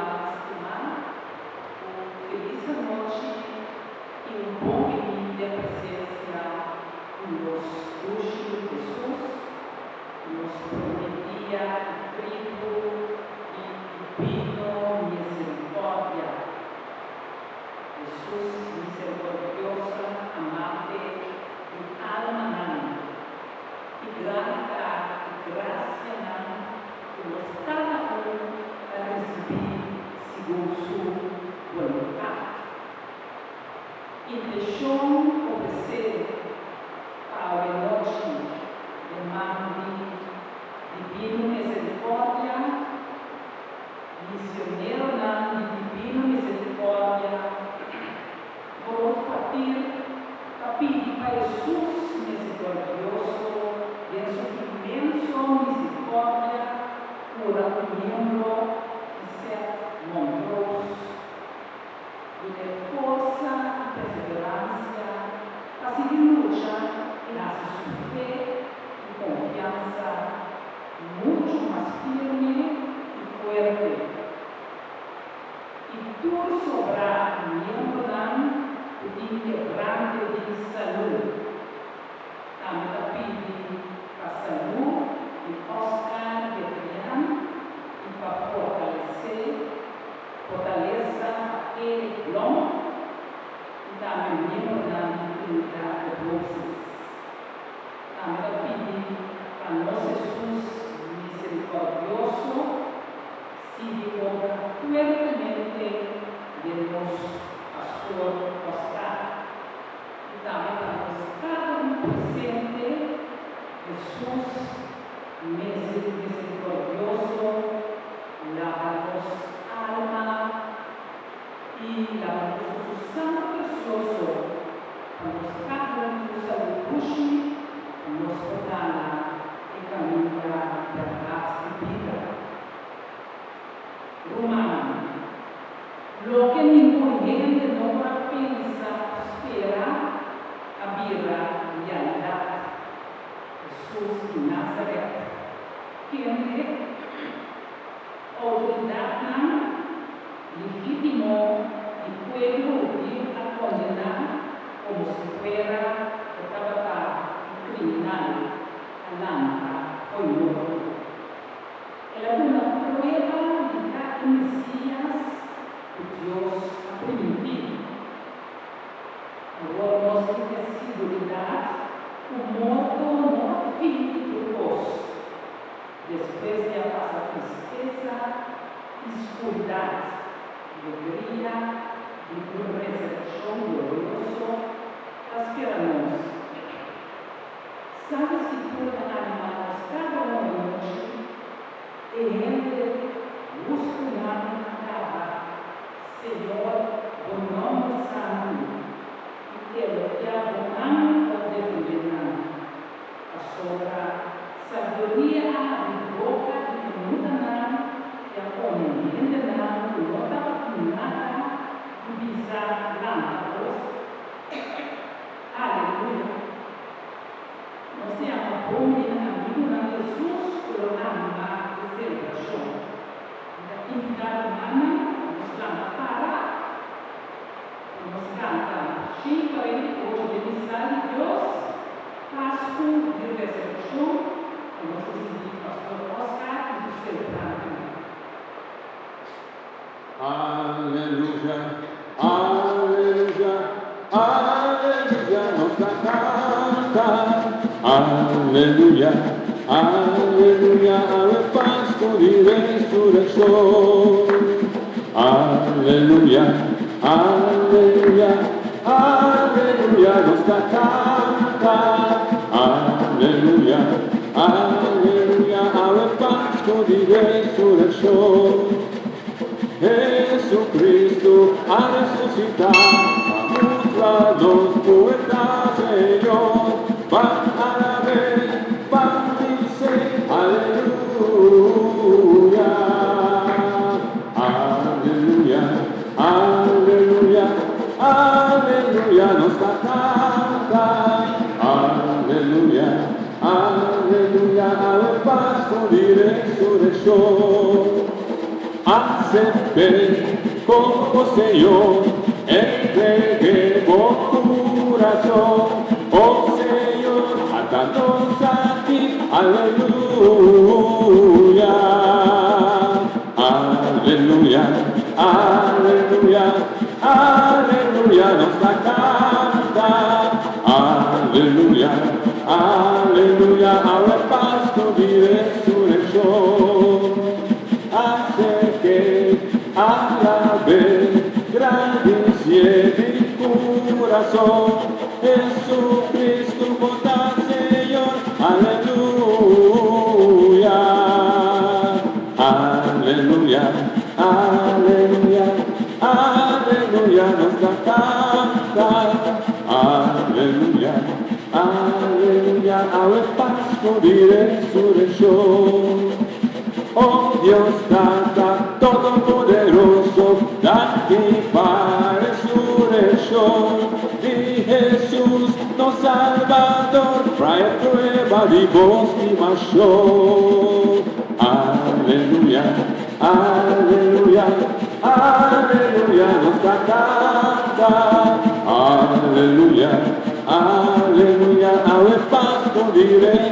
Rumannan stimá, un felis anochi i un bon biní den presensia di nos Dushi Hesus, nos promé dia di tribu di Divino Miserikòrdia. Hesus miserikòrdiosa amante di almanan i grandi ta e grasianan ku nos kada un ta risibí segun su boluntat. Intenshon ofresé pa awe nochi den man di Divino Miserikòrdia, Misioneronan di Divino Miserikòrdia Groot Kwartier ta pidi pa Hesus miserikòrdioso den su inmenso miserikòrdia kura un miembro Lisette Montrose. Dun'é forsa i perseveransia pa sigui lucha i hasi su fe i konfiansa muchu mas firme i fuerte. I tur sobrá miembronan ku tin kebrante di salú. Tambe ta pidi pa salú di Oscar Betrian i pa fortalesé fortalesa pa Eric Blom i tambe miembronan di Trinidad Devoties. Tambe ta pidi pa nos Hesus miserikòrdioso sigui obra fuertemente den nos Pastor Oscar i tambe pa nos kada un presente. Hesus miserikòrdioso laba nos alma i laba nos ku su sanger presioso pa nos kada un tin un salú dushi pa nos por gana e kaminda bèrdat di bida. Rumannan, loke ningun hende no por a pensa òf spera a bira realidat. Hesus di Nazaret, kende outoridatnan legítimo di pueblo hudiu a kondená komo si fuera e tabata un kriminal, a lanta fo'i morto. El a duna prueba di ta e Mesías ku Dios a primintí. Awor nos tin e siguridat ku morto no ta fin di tur kos. Despues di a pasa tristesa i skuridat, legria di un resurekshon glorioso ta spera nos. Santa Scritura ta animá nos kada un anochi, E hende hustunan a kaba, Señor, bo nòmber santu, i elogiá bo man pa defendé nan. Pasobra sabiduria a habri boka di e mutanan i a pone hendenan ku no tabatin nada di bisa lanta bos. Aleluya! Nos yama bon bini amigunan di Hesus ku lo animá e selebrashon. Mi ta invitá rumannan pa nos lanta para pa nos kanta 148 den Misal di Dios, Pasku di Resurekshon, pa nos risibí Pastor Oscar i su selebrantenan. Aleluya, aleluya, aleluya, nos ta canta. Aleluya, aleluya, awe Pascu di Resurreccion. Aleluya, aleluya, aleluya, nos ta canta. Aleluya, aleluya, awe Pascu di Resurreccion. Jesucristo a resucitá, pa mustra nos cu e ta Señor. Ban alab'é, ban bis'é, Aleluya! Aleluya, aleluya, aleluya, nos ta canta. Aleluya, aleluya, awe Pascu di Resureccion. Acept'é komo Señor, entreg'é bo kurason. Oh Señor, ata nos aki, aleluya. Aleluya, aleluya, aleluya, nos ta kanta. Aleluya, aleluya, awe Pasku di Resurekshon. Aserk'é, alab'é, gradisié di kurason. Hesukristu bo ta Señor, aleluya. Aleluya, aleluya, aleluya, nos ta kanta. Aleluya, aleluya, awe Pasku di Resurekshon. Oh Dios Tata Todopoderoso, danki pa resurekshon di Hesus, nos Salbador, pa e prueba di bo stimashon. Aleluya, aleluya, aleluya, nos ta kanta. Aleluya, aleluya, awe Pasku di.